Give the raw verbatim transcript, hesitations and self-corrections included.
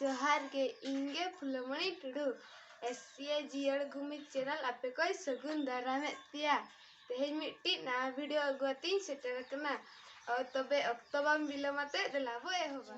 ᱡᱚᱦᱟᱨ ᱜᱮ, ᱤᱧ ᱜᱮ ᱯᱷᱩᱞᱚᱢᱚᱬᱤ ᱴᱩᱰᱩ᱾ ᱮᱥ ᱥᱤ ᱮ ᱡᱤᱭᱟᱹᱲ ᱜᱩᱢᱤ ᱪᱮᱱᱮᱞ ᱟᱯᱮ ᱠᱚᱭ ᱥᱟᱹᱜᱩᱱ ᱫᱟᱨᱟᱢᱮᱫ ᱯᱮᱭᱟ᱾ ᱛᱮᱦᱮᱧ ᱢᱤᱫᱴᱤᱡ ᱱᱟᱣᱟ ᱵᱷᱤᱰᱤᱭᱳ ᱟᱹᱜᱩ ᱟᱛᱮᱧ ᱥᱮᱴᱮᱨ ᱟᱠᱟᱱᱟ᱾ ᱚ, ᱛᱚᱵᱮ ᱚᱠᱛᱚ ᱵᱟᱝ ᱵᱤᱞᱚᱢ ᱟᱛᱮ ᱫᱮᱞᱟ ᱵᱚ ᱮᱦᱚᱵᱟ᱾